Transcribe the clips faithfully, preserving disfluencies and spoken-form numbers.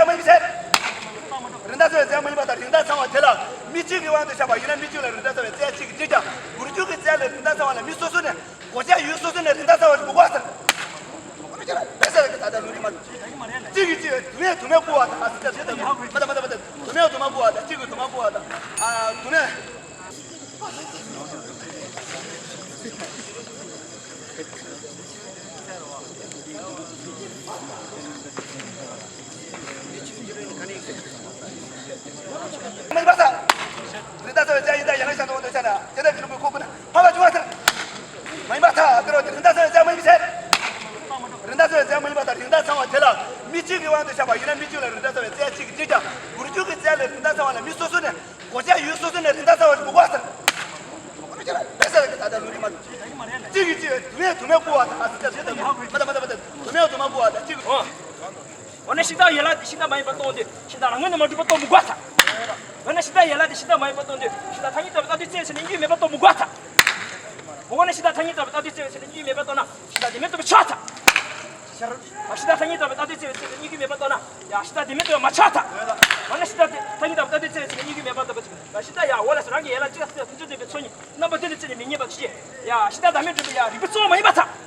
མི་བྱེད། རིན་ཐང་གསལ་བའི་རྩལ་མ་ཡིན་པ་དང་། རིན་ཐང་ཚང་བ་དེ་ལ་མི་གཅིག་གི་དབང་དུ་བྱས་པ་ཡིན་ན། མི་གཅིག་ལ་རིན་ཐང་གསལ་བའི་རྩལ་གཅིག་གིས་འགྲིག་ཀྱང་། འགུལ་སྐྱོད་ཀྱི་རྩལ་ལ་རིན་ཐང་ཚང་བ་ལ། མི་སོ་སོ་ནས་སྒོ་ལྕགས་ཡོད། སོ་སོ་ནས་རིན་ཐང་ཚང་བ་ཞིག་མི་དགོས་ཟེར། དཔེ་ཆ་ལ་ད་ལྟ་ལུགས་རིགས་མ་གཏོགས། གཅིག་གིས་གཅིག་དུ་མས་དུ་མས་བཀུར་བ་དང་། ཨ་སི་ད་ཟེར་དང་། མ་ད་མ་ད་མ་ད། དུ་མས་དུ་མ་བཀུར་བ་དང་། གཅིག་གིས་དུ་མ་བཀུར་བ་དང་། ཨ་དུ་མས། མ་ཡིན་པར་ཐལ། རིན་ཐང་གསལ་བའི་རྩལ་ཡིན་ད་ཡན་ལག་ཤར་དུ་འོང་དུ་ཆ་ན། དེ་ལྟར་གྱི་ལུགས་ཀྱི་ཁོག་ཀུན་ཕ་བ་བྱུང་བར་ཐལ། མ་ཡིན་པར་ཐལ། དེ་རུ་རིན་ཐང་གསལ་བའི་རྩལ་མ་ཡིན་པར་ཐལ། རིན་ཐང་གསལ་བའི་རྩལ་མ་ཡིན་པར་ཐལ། རིན་ཐང་ཚང་བ་དེ་ལ་མི་གཅིག་གི་དབང་དུ་བྱས་པ་ཡིན་ན། མི་གཅིག་ལ་རིན་ཐང་ཚང་བའི་རྩལ་གཅིག་གིས་འགྲིག་ཀྱང་། འགུལ་སྐྱོད་ཀྱི་རྩལ་ལ་རིན་ཐང་ཚང་བ་ལ། མི་སོ་སོ་ནས་སྒོ་ལྕགས་ཡོད། སོ་སོ་ནས་རིན་ཐང་ཚང་བ་ཞིག་མི་དགོས་ཟེར། དཔེ་ཆ་ལ་ད་ལྟ་ལུགས་རིགས་མ་གཏོགས། གཅིག་གིས་གཅིག་དུ་མས་དུ་མས་བཀུར་བ་དང་། ཨ་སི་ད་ཟེར་དང་། མ་ད་མ་ད་མ་ད། དུ་མས་དུ་མ་བཀུར་བ་དང་། གཅིག་འོ། འོ་ན་ཤིང་རྟ་ཡན་ལག་དེ་ཤིང་རྟ་མ་ཡིན་པ་སྟོན་ཏེ། ཤིང་རྟ་རང་ངོས་ནས་མ་གྲུབ་པ་སྟོན་མི་དགོས་ད། འོ་ན་ཤིང་རྟ་ཡན་ལག་དེ་ཤིང་རྟ་མ་ཡིན་པ་སྟོན་ཏེ། ཤིང་རྟ་ཐ་སྙད་ལྟ་བུའི་ལྟ་དུས་རྩལ་ཟེར་ནས་གཉིས་མེད་པ་སྟོན་མི་དགོས་ད། འོ་ན་ཤིང་རྟ་ཐ་སྙད་ལྟ་བུའི་ལྟ་དུས་རྩལ་ཟེར་ནས་གཉིས་མེད་པ་སྟོན་ན། ཤིང་རྟ་དེ་མེད་སྟོན་པ་ཆགས་ད། ཤིང་རྟ་ཐ་སྙད་ལྟ་བུའི་ལྟ་དུས་རྩལ་ཟེར་ནས་གཉིས་མེད་པ་སྟོན་ན། ཡ་ཤིང་རྟ་དེ་མེད་སྟོན་པ་མ་ཆགས་ད། འོ་ན་ཤིང་རྟ་དེ་ཐ་སྙད་ལྟ་བུའི་ལྟ་དུས་རྩལ་ཟེར་ནས་གཉིས་མེད་པ་སྟོན་པ་ཆགས། ཤིང་རྟ་ཡ་འོ་ལགས་སོ། རང་གི་ཡན་ལག་གཅིག་ལ་ཐུན་ཚོད་ལྡན་པའི་ཚོགས་གཉིས། རྣམ་པ་བདུན་དུ་བརྩིས་ནས་མི་རྙེད་པ་ཆོས་ཅན། ཡ་ཤིང་རྟ་བདག་མེད་སྒྲུབ་པའི་ཡ་རིགས་པའི་གཙོ་བོ་མ་ཡིན་པར་ཐལ།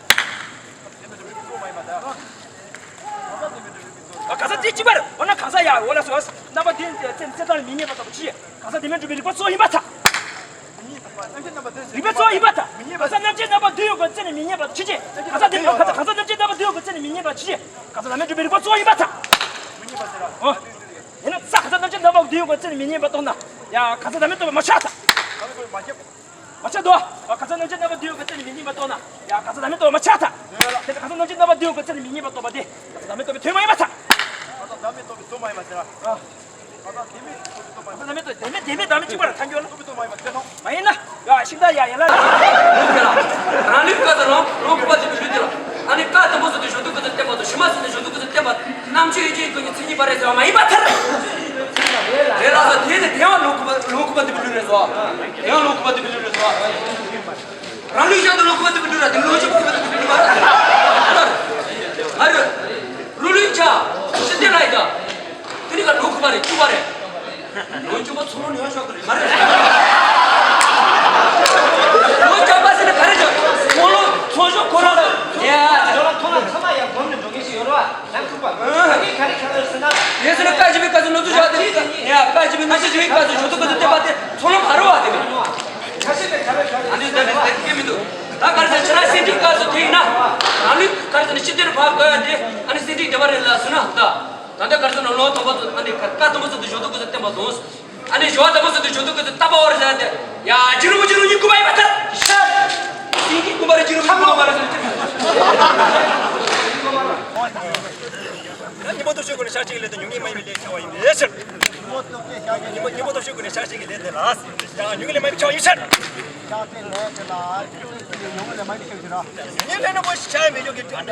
ག་ས་དེ་གཅིག་པར། འོ་ན་གང་ཟག་ཡ་འོ་ལགས་སོ། རྣམ་པ་བདུན་དུ་བརྩིས་ནས་རྩལ་ཐང་ལ་མི་རྙེད་པ་ལྟ་བུ་ཆོས་ཅན། གང་ཟག་བདག་མེད་སྒྲུབ་པའི་རིགས་པ་གཙོ་བོ་ཡིན་པར་ཐལ། རིགས་པའི་གཙོ་བོ་ཡིན་པར་ཐལ། གང་ཟག་རྣམ་བཅད་རྣམ་པ་བདུན་ཡོད་པར་བརྩིས་ནས་མི་རྙེད་པ་ཆོས་ཅན། གང་ཟག་དེ་གང་ཟག་གང་ཟག་རྣམ་བཅད་རྣམ་པ་བདུན་ཡོད་པར་བརྩིས་ནས་མི་རྙེད་པ་ཆོས་ཅན། གང་ཟག་བདག་མེད་སྒྲུབ་པའི་རིགས་པ་གཙོ་བོ་ཡིན་པར་ཐལ། འོ། ཡིན་ན་ས་གང་ཟག་རྣམ་བཅད་རྣམ་པ་བདུན་ཡོད་པར་བརྩིས་ནས་མི་རྙེད་པ་སྟོན་ན། ཡ་གང་ཟག་བདག་མེད་སྟོན་པ་མ་ཆགས་ཐལ། མ་ཆགས་དོ། གང་ཟག་རྣམ་བཅད་རྣམ་པ་བདུན་ཡོད་པར་བརྩིས་ནས་མི་རྙེད་པ་སྟོན་ན། ཡ་གང་ཟག་བདག་མེད་སྟོན་པ་མ་ཆགས་ཐལ། དེ་ལྟར་གང་ཟག་རྣམ་བཅད་རྣམ་པ་བདུན་ཡོད་པར་བརྩིས་ནས་མི་རྙེད་པ་སྟོན་པ་དེ་གང་ཟག་བདག་མེད་སྟོན་པའི་དོན་མ་ཡིན་པར་ཐལ། གང་ཟག་བདག་མེད་སྟོན་པའི་དོན་མ་ཡིན་པར་ཐལ། ཨ། གང་ཟག་བདག་མེད་སྟོན་པའི་དོན་མ་ཡིན་པར་ཐལ། དེ་མེད་དེ་མེད་བདག་མེད་གཅིག་པ་ལ་ཐལ་འགྱུར་ལ། མ་ཡིན་ན། ཡ་ཤིང་རྟ་ཡ་ཡན་ལག་རང་ལུགས་ཀ་ཟེར་རང་རང་རྐུ་བ་དེ་གི་ལུགས་དེ་ལ། ཨ་ནི་ཀ་དང་པོ་སོ་དེ་གཞོགས་འདེགས་ཀྱི་ཚུལ་བསྟན་པ་དང་། ཕྱི་མ་སོ་དེ་གཞོགས་འདེགས་ཀྱི་ཚུལ་བསྟན་པ། རྣམ་དཔྱོད་ཡུལ་ཅན་ཀུན་གྱི་མཚན་ཉིད་པ་རེད་ཟེར་བ་མ་ཡིན་པར་ཐལ། རེད་ལགས་སོ། དེ་ནི་དེ་ཡང་རང་རྐུ་བ་རང་རྐུ་བ་དེ་གི་ལུགས་རེད་ཟེར་བ། དེ་ཡང་རང་རྐུ་བ་དེ་གི་ལུགས་རེད་ཟེར་བ། རང་ལུགས་བཞག་ཏུ་རང་རྐུ་བ་དེ་གི་ལུགས་ར་དེ་ལུགས་ཀྱི་རྐུ་བ་དེ་གི་ལུགས་རེད་ཟེར་བ། ཨ་རེ། རང་ལུགས་བྱ། ཕྱི་དེ་ལ་ཡི་ད། དེ་ནི་ག་ལོ་དགུ་པ་རེད། བཅུ་པ་རེད། ལོ་བཅུ་པ་ཚོང་ལོ་ཉོ་ཤོག་གི་རེད་མ་རེད། ལོ་བཅུ་པ་ཟེར་ན་ག་རེ་བྱ། ཚོང་ལོ་ཚོང་ཤོག་ཁོ་རང་ལ་ཡ། ཁྱོད་རང་ཐོག་ལ་ཚང་མ་ཡང་སྒོམ་ནས་འགྲོ་མཁན་ཞིག་ཡོད་རེད་བ། ཡང་ཁུག་པ་ཨ་ཁྱེད་ག་རེ་ཁྱོད་རང་ཟེར་ན། དེ་ཟེར་ན་བཀའ་བཞི་པའི་བཀའ་ཚོད་ནོར་འཛོལ་བཞག་དེ་ཡ། བཀའ་བཞི་པའི་ནོར་འཛོལ་བཞག་པའི་བཀའ་ཚོད་ཇོ་ཏོ་བཀའ་ཚོད་བསྟན་པ་དེ་ཚོང་ལོ་མ་རེད་བ་དེ་ནི། ཁ་ཤས་ཀྱིས་ག་རེ་ཁྱོད་རང་ཨ་ནི་ཟེར་ན་ད་ནི་ཟེར་གི་མི་འདུག་ད་ག་རེ་ཟེར་ན་ཁྱེད་རང་སེམས་ཁྲིད་བཀའ་ཚོད་དེ་ཡིན་ན། རང་ལུགས་ག་རེ་ཟེར་ན་ཕྱི་དེར་བབ་དགོས་ཡ་དེ་ཨ་ནི་སེམས་ཁྲིད་བདེ་བ་རེད་ལ་ཟེར་ན་ད། ད་ལྟ་གར་སོང་ན་ལོ་དང་པོ་ཚོ་ཨ་ནི་ཀ་དང་པོ་ཚོ་དུ་ཞོ་དུ་ཀུ་ཚོ་བསྟན་པ་དང་། ཨ་ནི་ཞོ་དང་པོ་ཚོ་དུ་ཞོ་དུ་ཀུ་ཚོ་བསྟན་པ་བོར་ཟེར་ཏེ། ཡ་ཇི་རུ་མོ་ཇི་རུ་ཉིད་ཀུ་པ་ཡིན་པ་ལྟར། ཤ། སིང་གི་ཀུ་པ་རེ་ཇི་རུ་མོ་ཀུ་པ་རེ་ཟེར་ཏེ། ཉི་མ་སྟོབས་ཤུགས་ཀུན་ནས་ཤར་ཕྱིན་གྱི་ལས་དང་ཉུང་ཉིད་མ་ཡིན་པའི་ལས་ཁྱབ་པ་ཡིན་པའི་ཕྱིར། ཉི་མ་སྟོབས་ཤུགས་ཀུན་ནས་ཤར་ཕྱིན་གྱི་ལས་དེ་ལ། ཡང་ཉུང་ཉིད་ལས་མ་ཡིན་པའི་ཕྱིར། ཤར་ཕྱིན་ལས་དེ་ལ་ཉུང་ཉིད་ལས་མ་ཡིན་པའི་ཕྱིར། ཉུང་ཉིད་ལས་ན་ཁོ་ཤར་མི་ཆོག་གི་མ་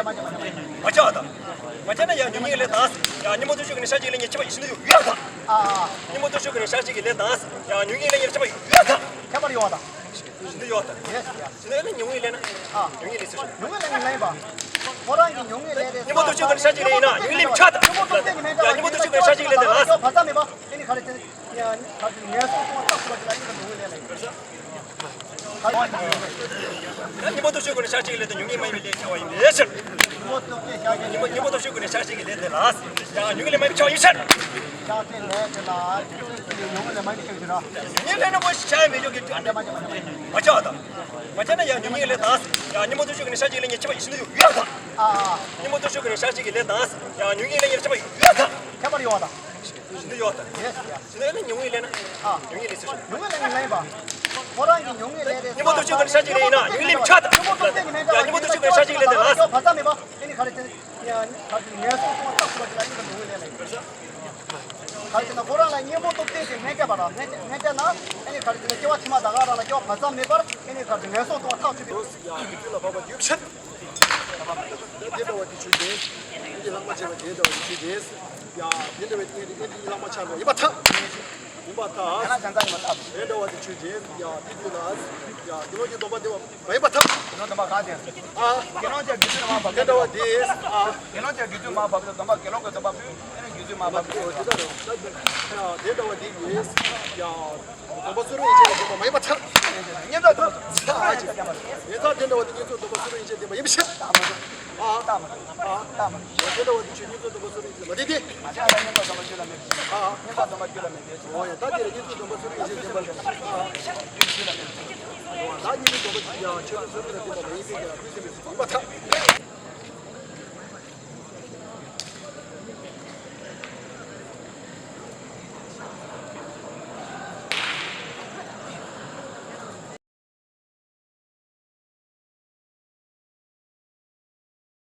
ཆགས་དང་། མ་ཆགས་ན་ཡང་ཉུང་ཉིད་ལས་དང་། ཡང་ཉི་མ་སྟོབས་ཤུགས་ཀུན་ནས་ཤར་ཕྱིན་གྱི་ལས་ཉེར་ཁྱབ་པ་ཡིན་ཕྱིར་ཡོད་དང་། ཨ་ཨ། ཉི་མ་སྟོབས་ཤུགས་ཀུན་ནས་ཤར་ཕྱིན་གྱི་ལས་དང་། ཡང་ཉུང་ཉིད་ལས་ཉེར་ཁྱབ་པ་ཡོད་དང་། ཁྱད་པར་ཡོད་དང་། ཡོད་དང་། ཡིན་ན་ཡང་ཉུང་ཉིད་ལས་ན། ཨ། ཉུང་ཉིད་ལས་ཟེར། ཉུང་ཉིད་ལས་ཉིད་མ་ཡིན་པ། ཁོ་རང་གི་ཉུང་ཉིད་ལས་རེད། ཉི་མ་སྟོབས་ཤུགས་ཀུན་ནས་ཤར་ཕྱིན་གྱི་ལས་ཡིན་ན་ཉུང་ཉིད་ལས་མི་ཆགས་དང་། ཉི་མ་སྟོབས་ཤུགས་ཀུན་ནས་ཤར་ཕྱིན་གྱི་ལས་དེ་ལ། ཡང་ཉི་མ་སྟོབས་ཤུགས་ཀུན་ནས་ཤར་ཕྱིན་གྱི་ལས་དེ་ལ། ངན་སོང་གཏོང་བ་ཐག་ཆོད་པ་ཅིག་ལ་ཨིན་ན་ཉུང་ཉིད་ལས་ལ། ཉི་མ་སྟོབས་ཤུགས་ཀུན་ནས་ཤར་ཕྱིན་གྱི་ལས་དེ་ཉུང་ཉིད་མ་ཡིན་པའི་ལས་ཁྱབ་པ་ཡིན་པའི་ཕྱིར། ཉི་མ་སྟོབས་ཤུགས་ཀུན་ནས་ཤར་ཕྱིན་གྱི་ལས་དེ་ལ། ཡང་ཉུང་ཉིད་ལས་མ་ཡིན་པའི་ཕྱིར། ཤར་ཕྱིན་ལས་དེ་ལ་ཉུང་ཉིད་ལས་ན་ཁོ་ཤར་མི་ཆོག་གི། མ་ཆགས་དང་། མ་ཆགས་ན་ཡང་ཉུང་ཉིད་ལས་དང་། ཡང་ཉི་མ་སྟོབས་ཤུགས་ཀུན་ནས་ཤར་ཕྱིན་གྱི་ལས་ཉེར་ཁྱབ་པ་ཡིན་ཕྱིར་ཡོད་དང་། ཨ་ཨ། ཉི་མ་སྟོབས་ཤུགས་ཀུན་ནས་ཤར་ཕྱིན་གྱི་ལས་དང་། ཡང་ཉུང་ཉིད་ལས་ཉེར་ཁྱབ་པ་ཡོད་དང་། ཁྱད་པར་ཡོད་དང་། ཡོད་དང་། ཡིན་ན་ཡང་ཉུང་ཉིད་ལས་ན། ཨ། ཉུང་ཉིད་ལས་ཟེར། ཉུང་ཉིད་ལས་ཉིད་མ་ཡིན་པ། ཁོ་རང་གི་ཉུང་ཉིད་ལས་རེད། ཉི་མ་སྟོབས་ཤུགས་ཀུན་ནས་ཤར་ཕྱིན་གྱི་ལས་ཡིན་ན་ཉུང་ཉིད་ལས་མི་ཆགས་དང་། ཉི་མ་སྟོབས་ཤུགས་ཀུན་ནས་ཤར་ཕྱིན་གྱི་ལས་དེ་ལ། ཡང་བར་མཚམས་མེད་པ། ཨེ་ནི་ག་རེ་ཟེར། ཡང་ངན་སོང་གཏོང་བ་ཐག་ཆོད་པ་ཅིག་ལ་ཨེ་ནི་ཉུང་ཉིད་ལས་ན་ཡིན། ག་རེ་ཟེར་ན་ཁོ་རང་ལ་གཉེན་པོ་སྟོབས་ལྡན་ཞིག་མེད་སྐྱེས་པ་ར་མེད་སྐྱེས་མེད་སྐྱེས་ན་ཨེ་ནི་ག་རེ་ཟེར་ན་སྐྱེ་བ་ཕྱི་མ་ད་ག་རང་ལ་སྐྱེ་བ་བར་མཚམས་མེད་པར་ཨེ་ནི་ག་རེ་ཟེར་ངན་སོང་གཏོང་བ་ཐག་ཆོད་པའི། ཡང་དེ་དུས་ལ་བབ་པ་ཡོད་ཕྱིར། དེ་འདྲ་བ་དེ་ཆོས་ཅན། དེ་ལྷག་མ་ཆེ་བ་དེ་འདྲ་བ་དེ་ཆོས་ཅན། ཡང་དེ་འདྲ་བའི་གནས་དེ་གནས་དེ་ལྷག་མ་ཆགས་པ་ཡིན་པར་ཐལ། ཡིན་པར་ཐལ། དེ་འདྲ་བ་དེ་ཆོས་ཅན། ཡང་དེ་དུས་ལ་ཡང་དགེ་སློང་གི་སྡོམ་པ་འདི་བ། མ་ཡིན་པར་ཐལ། དགེ་སློང་སྡོམ་པ་ག་དེ། ཨ། དགེ་སློང་ཅན་དགེ་ཚུལ་མ་བབ་པའི་དགེ་སློང་གི་སྡོམ་པ་བུ་སྡོམ་པ་དགེ་སློང་གི་སྡོམ་པ་བུ། དེ་འདྲ་བ་དེ་ཡིན། ཡ། སྡོམ་པ་སུ་རུང་ཡིན་ཆད་ལ་བརྟེན་པ་མ་ཡིན་པ་ཐལ། ཉེན་ཚབས་དེ་འདྲ་བ་དེ་ཉེན་ཚབས་སྡོམ་པ་སུ་རུང་ཡིན་ཆད་བརྟེན་པ་ཡིན་པ་ཤེས། ཨ། ཨ། དེ་འདྲ་བ་དེ་ཆོས་ཉེན་ཚབས་སྡོམ་པ་སུ་རུང་ཡིན་ཆད་བརྟེན་པ་མ་ཡིན་ཏེ། ཨ། ཨ། ཨོ་ཡ། ད་དེ་ལ་ཉེན་ཚབས་སྡོམ་པ་སུ་རུང་ཡིན་ཆད་བརྟེན་པ་ལ། ཨ། ད་ཉེན་ཚབས་སྡོམ་པ་ཡ་ཆོས་སུ་རུང་ལ་བརྟེན་པ་མ་ཡིན་ཏེ། ཡ། དུས་སེམས་མི་ཡིན་པ་ཐལ།